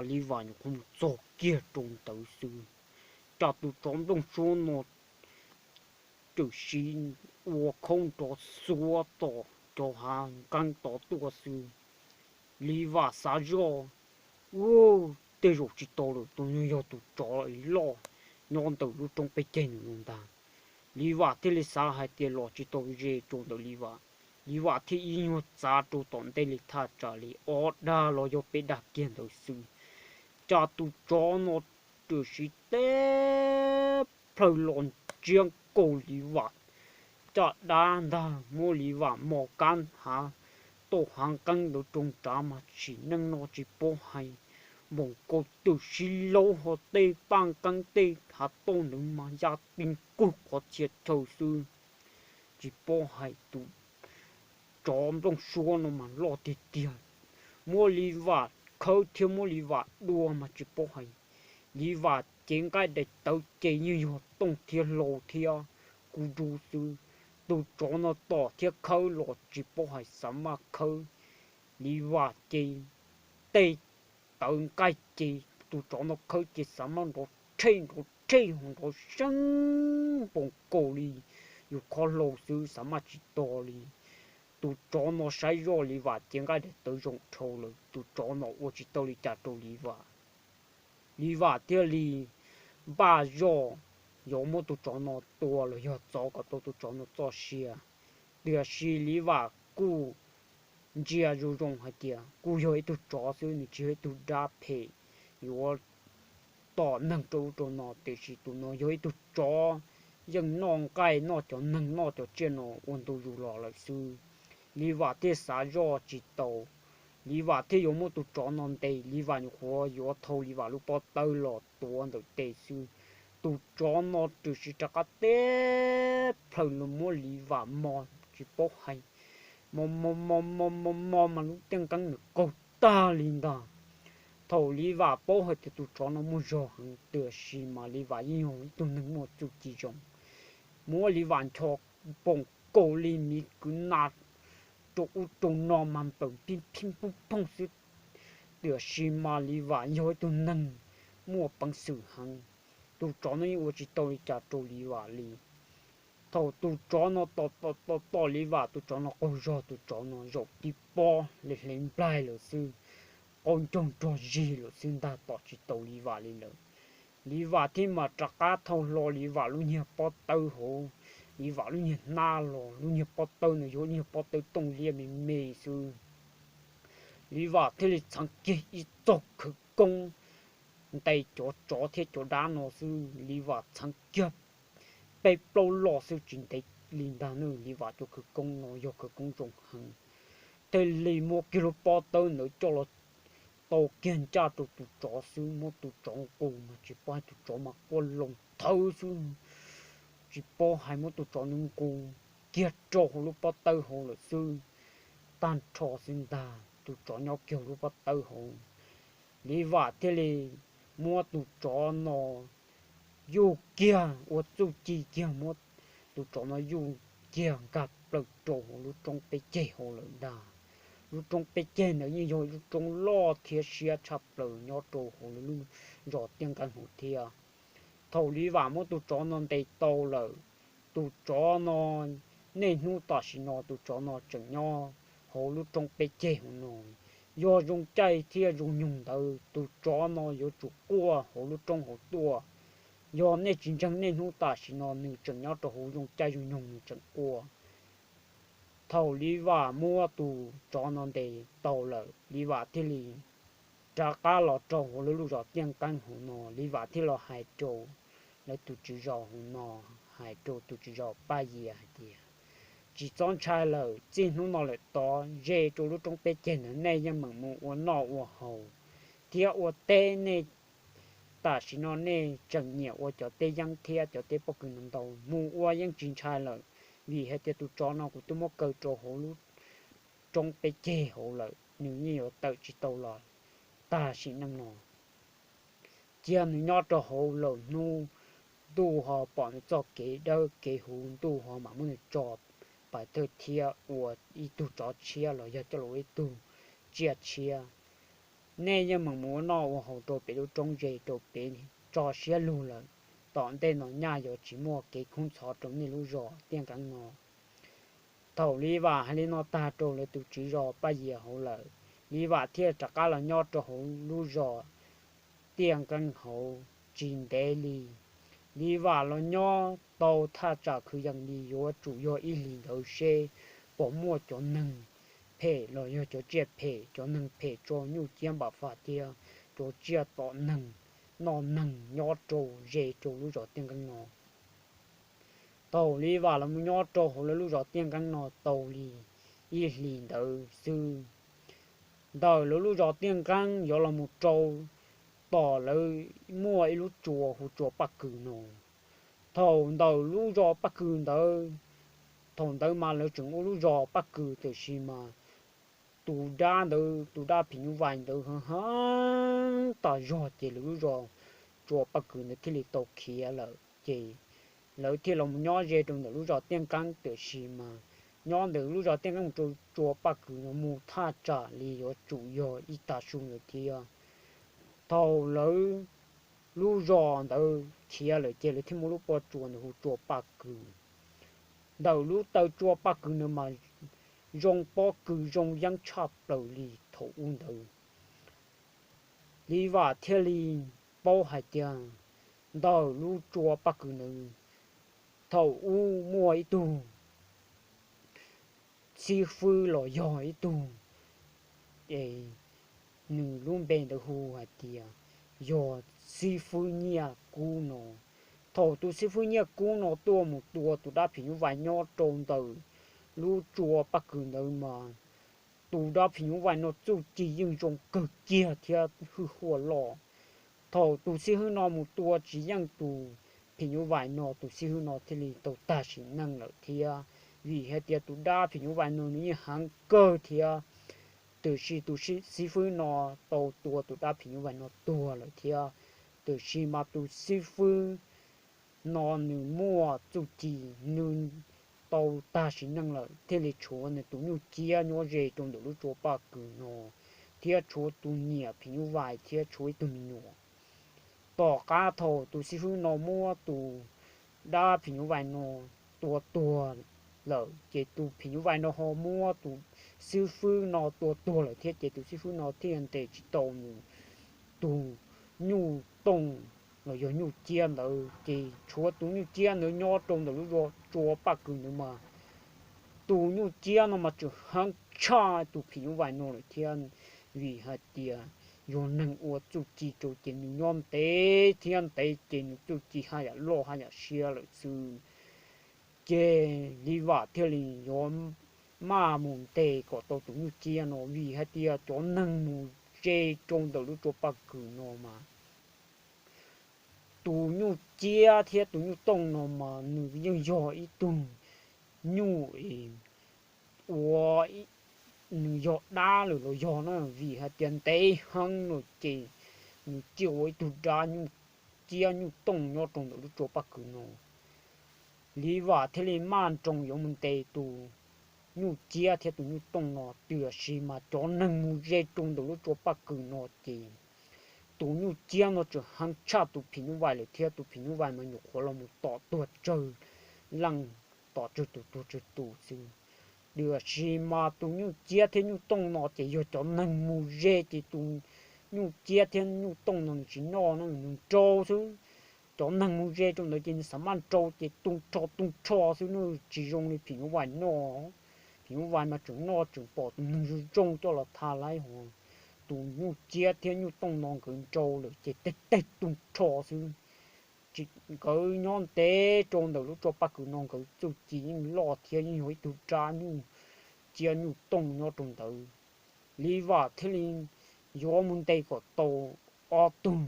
Li Vam nyuam qhuav mus txog kiag rau ntawd xwb, cas tus tsov nplooj suab no txawm sim ua khauj nrov xuav tom cov hav nqeeb tod tuaj xwb. Li Vam xav zoj, Ua, tej zaum tsis tau lawm, tus no yog tus tsov loj nyob ntawm lub roob peb ceg nws no ntag. Li Vam thiaj li xav hais tias los tsis tau ze rau ntawm Li Vam. Li Vam thiaj ib nyuag txav rau tom ntej li thaj tsam li ob dag los yog peb dag kiag ntawd xwb, cas tus tsov no txawm sim teb plaws los ntsiab nkaus Li Vam caj dab ntag, muab Li Vam mos kab hav tauj hav nqeeb ntawd rau nrad mas tsim neej no tsis paub hais, npaum nkaus txawm sim laub ho tej paj nqeeb tej hav tauj ntawd mas ya ti nkaug qhov txhia chaw xwb. Tsis paub hais tus tsov nplooj suab no mas loj tiag tiag, muab Li Vam khawb thiab muab Li Vam dua mas tsis paub hais. Li Vam cev nqaij daim tawv ces yeej yog tooj thiab hlau thiab kuj du xwb. Tus tsov no tom thiab khawb los tsis paub hais xav maj khawb. Li Vam ces tej tawv nqaij ces tus tsov no khawb ces xav maj nrov rhej nrov rhej ho nrov seeb npaum nkaus li yus khob hlau xwb xav maj tsis tau li. Tus tsov no saib zoj Li Vam cev nqaij daim tawv zoo dhau lawm, tus tsov no ua tsis tau li cas rau Li Vam. Li Vam thiaj li npaj zoj yuav muab tus tsov no tua los yog txov kom tau tus tsov no txoj sia. Tiam sis Li Vam kuj ntsia zoo zoo hais tias kuj yog ib tug tsov xwb, nws tsis yog ib tug dab phem yuav tom neeg rau ub rau no, tiam sis tus no yog ib tug tsov yeej noj nqaij noj cov neeg noj cov tsiaj no ua ntu zus los lawm xwb. Li Vam thiaj xav zoj tsis tau, Li Vam thiaj yuav muab tus tsov no ntes, Li Vam nyuam qhuav yuav thau Li Vam lub pob tawb los tuav ntawm tes xwb, tus tsov no txawm sim rov qab teb plaws los muab Li Vam mos tsis paub hais, mos mos mos mos mos mas lub tiaj nqeeb nws qaug tag li ntag. Thaum Li Vam paub hais tias tus tsov no muaj zog heev, tiam sis mas Li Vam yeej yog ib tug neeg muaj txuj ci zoo, muab Li Vam ncho npaum nkaus li miv kwv na rau ub rau no mas npawm pij phij pub phooj xwb, tiam sis mas Li Vam yog ib tug neeg muaj peev xwm heev, tus tsov no yeej ua tsis tau li cas rau Li Vam li. Thaum tus tsov no tom tom tom tom Li Vam, tus tsov no qaug zog, tus tsov no zaum tib pob li hle nplaig lawm xwb, qaug ncaug nrog zig lawm xwb ntag, tom tsis tau Li Vam li lawm. Li Vam thiaj mam rov qab thau hlo Li Vam lub nyuag pob tawb hauv, Li Vam lub nyuag hnab los, lub nyuag pob tawb no yog lub nyuag pob tawb tooj liab me me xwb. Li Vam thiaj li txheev kiag ib txoj khawv koob ntes cov tsov thiab cov dab no xwb, Li Vam txheev kiag peb plaub los xwb tsis ntev li ntag na. Li Vam cov khawv koob no yog khawv koob zoo heev, thiaj li muab kiag lub pob tawb ntawd coj los tau kiag ncaj rau tus tsov xwb, muab tus tsov nqus mas tsis paub hais tus tsov mas quaj loo thawb xwb, tsis paub hais muab tus tsov nws nqus kiag rau hauv lub pob tawb hauv lawm xwb. Tag nrho xwb ntag, tus tsov nyob kiag hauv lub pob tawb hauv. Li Vam thiaj li muab tus tsov no yuj kiag ua txuj ci kiag, muab tus tsov no yuj kiag nkag plaws rau hauv lub roob peb ceg hauv lawm ntag. Lub roob peb ceg ntawd yeej yog lub roob loj thiab siab tshaj plaws nyob rau hauv lub zos Tiaj Nqeeb hauv thiab. Thaum Li Vam muab tus tsov no ntes tau lawm, tus tsov no, niaj hnub tam sim no tus tsov no tseem nyob hauv lub roob peb ceg hauv no. Yog zoo caij thiab zoo nyoog ntawd tus tsov no yuav tsum quaj hauv lub roob hauv tuaj. Yog nej tsis ntseeg, niaj hnub tam sim no nws tseem nyob rau hauv, zoo caij zoo nyoog nws tseem quaj. Thaum Li Vam muab tus tsov no ntes tau lawm, Li Vam thiaj li rov qab los rau hauv lub zos Tiaj Nqeeb hauv no, Li Vam thiaj los hais rau lawv tus tswv zos hauv no, hais rau tus tswv zos Paj Yias hais tias, tsis txhob ntshai lawm, txij hnub no lawm tod ze rau lub roob peb ceg ntawd nej yeej meem mus ua noj ua haus thiab ua teb, nej tam sim no nej tseem nyiam ua cov teb yeeb thiab cov teb pob kws no ntau, mus ua yeej tsis ntshai lawm, vim hais tias tus tsov no kuv twb muab kaw rau hauv lub roob peb ceg hauv lawm, nws yeej yuav tawm tsis tau los tag sim neej no. Cia nws nyob rau hauv lawm, hnub ntuj ho pom nws txoj kev dawb kev huv, ntuj ho mam muab nws tso pais thawj thiab ua ib tug tsov tshiab los yog coj los ua ib tug tsiaj tshiab. Nej yeej meem mus ua noj ua haus rau pem lub roob ze rau pem tso siab lug lawm. Tom ntej no nyaj yuav tsis muaj kev khoob ntxhov rau nej lub zos Tiaj Nkeeb no. Thaum Li Vam hais li no tag rau lawv tus tswv zos Paj Yias hauv lawm, Li Vam thiaj rov qab los nyob rau hauv lub zos Tiaj Nkeeb hauv tsis ntev li. Li Vam los nyob tau thaj tsam kwv yees li yuav tsum yog ib hlis ntawd seb puas muaj cov neeg phem los yog cov tsiaj phem, cov neeg phem tso nyuj ciab npam faj thiab cov tsiaj tom neeg noj neeg nyob rau ze rau lub zos Tiaj Nkeeb no. Thaum Li Vam los mus nyob rau hauv lawv lub zos Tiaj Nkeeb no tau li ib hlis ntawd xwb, ntawm lawv lub zos Tiaj Nkeeb yuav los mus rau tom lawv muaj ib lub tsua hu tsua Paj Kws no. Thaum ntawm lub zos Paj Kws ntawd, thaum ntawd mas lawv tseem ua lub zos Paj Kws tiam sis mas tus dab ntawd, tus dab phim nyuj vais ntawd heev heev tas zog ces lawv lub zos tsua Paj Kws ntawd thiaj li tau khiav lawm ces lawv thiaj los mus nyob ze rau ntawm lub zos Tiaj Nkeeb tiam sis mas nyob ntawm lub zos Tiaj Nkeeb mus rau tsua Paj Kws no mus thaj tsam li yuav tsum yog ib tag su lawm thiab. Thaum lawv lub zos ntawd khiav lawm ces lawv thiaj muab lub pob tsuas ntawd hu tsua Paj Kws. Ntawm lub taw tsua Paj Kws ntawd mas zoo pob kws zoo yeeb tshaj plaws li thaum ub ntawd. Li Vam thiaj li paub hais tias ntawm lub tsua Paj Kws ntawd thaum ub muaj ib tug xib fwb los yog ib tug, es nws lub npe ntawd hu hais tias yog xib fwb Nyiaj Kub no. Thaum tus xib fwb Nyiaj Kub no tuaj mus tua tus dab phim nyuj vais nyob rau ntawm lub tsua Paj Kws ntawd mas tus dab phim nyuj vais no txuj ci yeej zoo kawg kiag thiab hwj huaj loj. Thaum tus xib fwb no mus tua tsis yeej tus phim nyuj vais no, tus xib fwb no thiaj li tau tag sim neej lawm thiab, vim hais tias tus dab phim nyuj vais no nws yeej heev kawg thiab. Tiam sis tus xib fwb no tau tua tus dab phim nyuj vais no tuag lawm thiab. Tiam sis mas tus xib fwb no nws muaj txuj ci, nws tau tag sim neej lawm thiaj li tshuav nws tus nyuj ciab nyob ze rau ntawm lub tsua Paj Kws no, thiab tshuav tus niam phim nyuj vais thiab tshuav ib tug me nyuam. Tom qab thaum tus xib fwb no muab tus dab phim nyuj vais no tua tuag lawm ces tus phim nyuj vais no ho muab tus xib fwb no tua tuag lawm thiab ces tus xib fwb no thiaj ntes tsis tau nws tus nyuj tooj los yog nyuj ciab ntawd ces tshuav tus nyuj ciab ntawd nyob rau ntawm lub tsua Paj Kws ntawd mas tus nyuj ciab no mas tseem heev tshaj tus phim nyuj vais no lawm thiab, vim hais tias yog neeg ua txuj ci rau ces nws nyob ntev thiab ntev ces nws txuj ci haj yam loj haj yam siab lawm xwb. Ces Li Vam thiaj li yuav maj mus ntes kom tau tus nyuj ciab no vim hais tias cov neeg mus ze rau ntawm lub tsua Paj Kws no mas tus nyuj ciab thiab tus nyuj tooj no mas nws yeej yog ib tug nyuj ua, nws yog dab lawm los yog na, vim hais tias ntev heev no ces nws ciaj ua ib tug dab nyuj ciab nyuj tooj nyob rau ntawm lub tsua Paj Kws no. Li Vam thiaj li maj nroos yuav mus ntes tus nyuj ciab thiab tus nyuj tooj no, tiam sis mas cov neeg mus ze rau ntawm lub tsua Paj Kws no ces tus nyuj ciab no tseem heev tshaj tus phim nyuj vais lawm thiab tus phim nyuj vais mas nyuam qhuav los mus tom tuag tsawg leej, tom tsawg tus tuag tsawg tus xwb. Tiam sis mas tus nyuj ciab thiab nyuj tooj no ces yog cov neeg mus ze ces tus nyuj ciab thiab nyuj tooj no nws tsis noj no nws nrau xwb. Cov neeg mus ze rau ntawd ces nws xav maj nrau ces tu rho tu rho xwb, nws tsis zoo li phim nyuj vais no. Phim nyuj vais mas tseem noj tseem pom tus neeg zoo zoo coj los tha laib hos, tus nyuj ciab thiab nyuj tooj no nkawd nrau lawm ces teg teg tu rho xwb. Nkawd nyob ntev rau ntawm lub tsua Paj Kws no nkawd txuj ci yeej loj thiab yeej yog ib tug dab nyuj ciab nyuj tooj nyob rau ntawd. Li Vam thiaj li yuav mus ntes kom tau ob tug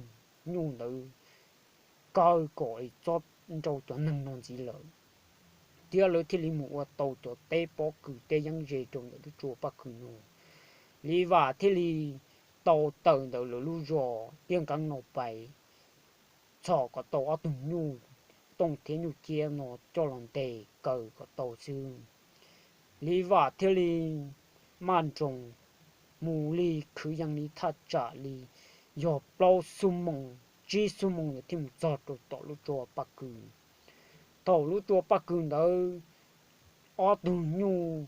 nyuj ntawd kaw kom txhob nrau cov neeg no ntxiv lawm, thiab lawv thiaj li mus ua tau cov teb pob kws teb yeeb ze rau ntawm lub tsua Paj Kws no. Li Vam thiaj li tau tawm ntawm lawv lub zos Tiaj Nkeeb no pais txhom kom tau ob tug nyuj tooj thiab nyuj ciab no coj los ntes kaw kom tau xwb. Li Vam thiaj li maj nroos mus li khwv yees li thaj tsam li yog plaub xuab moos tsib xuab moos lawm thiaj mus txog rau tom lub tsua Paj Kws. Thaum lub tsua Paj Kws ntawd, ob tug nyuj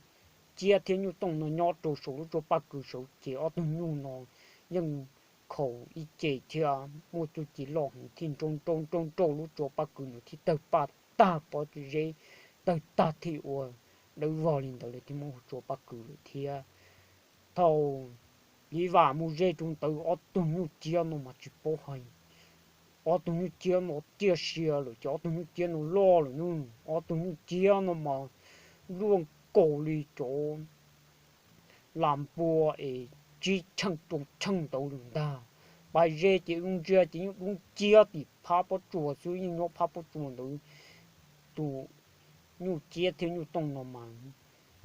ciab thiab nyuj tooj no nyob rau saum lub tsua Paj Kws saud ces ob tug nyuj no yeej khaum ib ce thiab muaj txuj ci loj heev thiaj nrau nrau nrau nrau lub tsua Paj Kws ntawd thiaj tawg paj tag pob zeb, tawg tag thiaj ua dawb vog li ntawd lawm thiaj muab hu tsua Paj Kws lawm thiab. Thaum Liv Vam mus ze rau ntawd ob tug nyuj ciab no mas tsis paub hais, ob tug nyuj ciab no ciaj sia lawm ces ob tug nyuj ciab no loj lawm nawb, ob tug nyuj ciab no mas luaj nkaus li cov las npua es tsib cheej rau cheej ntawd lawm ntag. Pais ze ces ntsia ces yeej dub nciab tim phab pob tsuas xwb, yeej nyob phab pob tsuas ntawd. Tus nyuj ciab thiab nyuj tooj no mas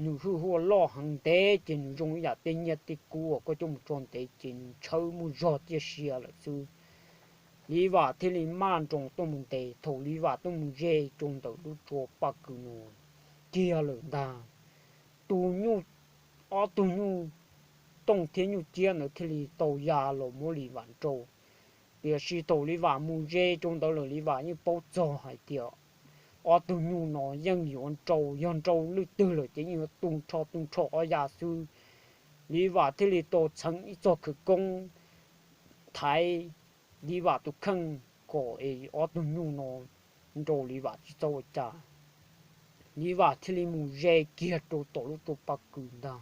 nws hwj huaj loj heev ntev ces nws zoo ib yam tej nyiaj tej kub uas koj coj mus tso ntev ces nws ntshawb muaj zog ciaj sia lawm xwb. Liv Vam thiaj li maj nroos tuaj mus ntes. Thaum Liv Vam tuaj mus ze rau ntawm lub tsua Paj Kws no kiag lawm ntag, tus nyuj, ob tug nyuj tooj thiab nyuj ciab ntawd thiaj li tau ya los muab Liv Vam nrau. Tiam sis thaum Liv Vam mus ze rau ntawd lawm Liv Vam yeej paub txog hais tias ob tug nyuj no yeej yuav nrau, yog nrau lwj twg lawm ces yeej yuav tu nrho tu nrho ob ya xwb. Liv Vam thiaj li tau txheev ib txoj khawv koob thaiv Liv Vam tus kheej kom es ob tug nyuj no nrau Liv Vam tsis txhob ua cas. Liv Vam thiaj li mus ze kiag rau tom lub tsua Paj Kws ntag.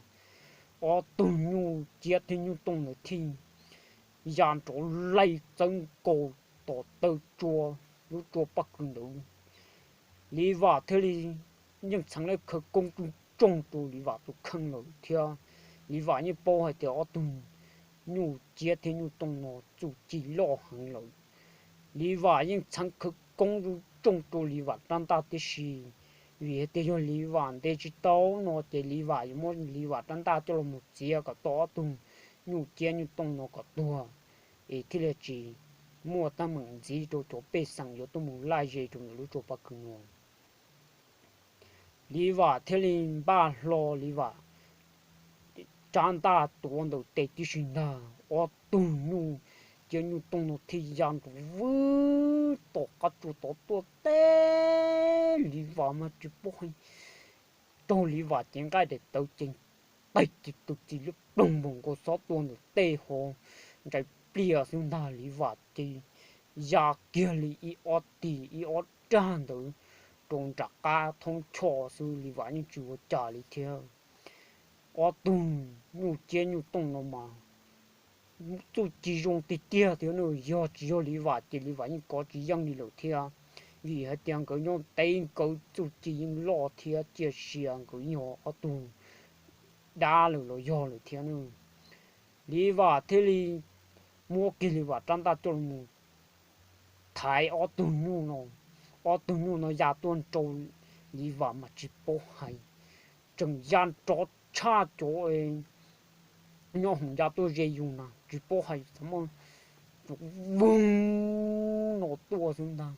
Ob tug nyuj ciab thiab nyuj tooj ntawd thiaj ya nrov laij txawb nkaus tom taw tsua, lub tsua Paj Kws ntawd. Liv Vam thiaj li yeej txheev lawv khawv koob tsooj tsooj rau Liv Vam tus kheej lawm thiab. Liv Vam yeej paub hais tias ob tug nyuj ciab thiab nyuj tooj no txuj ci loj heev lawm. Liv Vam yeej txheev khawv koob tsooj rau Liv Vam rab ntaj tib si, vim hais tias yog Liv Vam ntes tsis tau no ces Liv Vam yuav muab Liv Vam rab ntaj coj los mus txiav kom tau ob tug nyuj ciab nyuj tooj no kom tuag, es thiaj li tsis muaj teeb meem ntxiv rau cov pej xeem yuav tuaj mus laij ze rau ntawm lub tsua Paj Kws no. Liv Vam thiaj li npaj hlo Liv Vam rab ntaj tuav ntawm tes tib si ntag. Ob tug nyuj ciab nyuj tooj no thiaj ya nrov vwb tom qab tsua tod tuaj teb Liv Vam mas tsis paub hais, raug Liv Vam cev nqaij daim tawv ces taig ces tus txiv liab ploog npaum nkaus xob tua ntawm tej ho ntsais plias xwb ntag. Liv Vam ces ya kiag li ib ob tig ib ob rag ntawd rau nram qab thoob choj xwb, Liv Vam yeej tsis ua cas li thiab. Ob tug nyuj ciab nyuj tooj no mas txuj ci zoo tiag tiag thiab, yog tsis yog Liv Vam ces Liv Vam yeej kov tsis yeej li lawm thiab, vim hais tias nkawd nyob ntev nkawd txuj ci yeej loj thiab ciaj sia, nkawd yeej yog ob tug dab lawm los yog lawm thiab na. Liv Vam thiaj li muab kiag Liv Vam rab ntaj coj los mus thaiv ob tug nyuj no. Ob tug nyuj no ya tuaj nrau Liv Vam mas tsis paub hais, tseem ya nrov tshaj cov nyob hoom ya tuaj ze yus na, tsis paub hais xav muaj vwg no tuaj xwb ntag.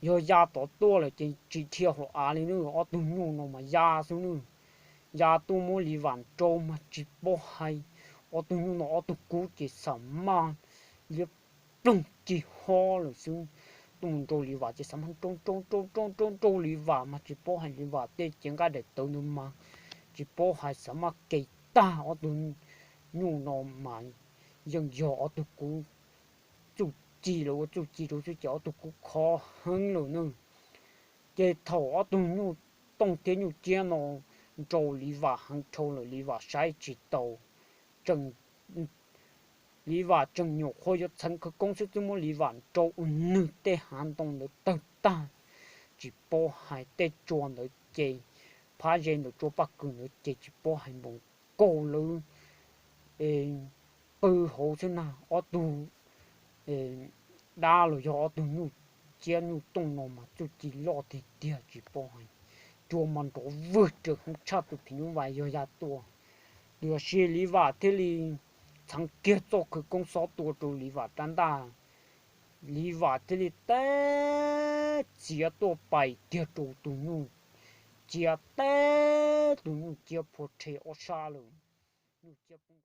Yog ya tod tuaj lawm ces tsis dhia hauv av li na, ob tug nyuj no mas ya xwb na. Ya tuaj muab Liv Vam nrau mas tsis paub hais, ob tug nyuj no ob tug kub ces xav maj liab ploog cig hob lawm xwb. Tuaj mus nrau Liv Vam ces xav maj nrau nrau nrau nrau nrau nrau Liv Vam mas tsis paub hais, Liv Vam tej cev nqaij daim tawv ntawd mas tsis paub hais xav maj kev tag. Ob tug nyuj no mas yeej yog ob tug kub txuj ci lawm, ua txuj ci rau xwb ces ob tug kub khov heev lawm na. Ces thaum ob tug nyuj tooj thiab nyuj ciab no nrau Liv Vam heev dhau lawm, Liv Vam saib tsis taus, tseem Liv Vam tseem nyuam qhuav yuav txheev khawv koob xwb twb muab Liv Vam nrau ua nws tej hav ntoo ntawd tawg tag. Tsis paub hais tej tsua ntawd ces, phab ze ntawm tsua Paj Kws ntawd ces tsis paub hais npaum nkaus lawv pw hauv xwb na. Ob tug dab los yog ob tug nyuj ciab nyuj tooj no mas txuj ci loj tiag tiag tsis paub hais, tsua mas nrov vwg raws heev tshaj tus phim nyuj vais yog ya tuaj. Tiam sis Liv Vam thiaj li txheev kiag txoj khawv koob xob tua rau Liv Vam rab ntaj. Liv Vam thiaj li teb txiav tuaj pais kiag rau tus nyuj ciab, teb tus nyuj ciab phua rhe ob sab lawm. Nyuj ciab poob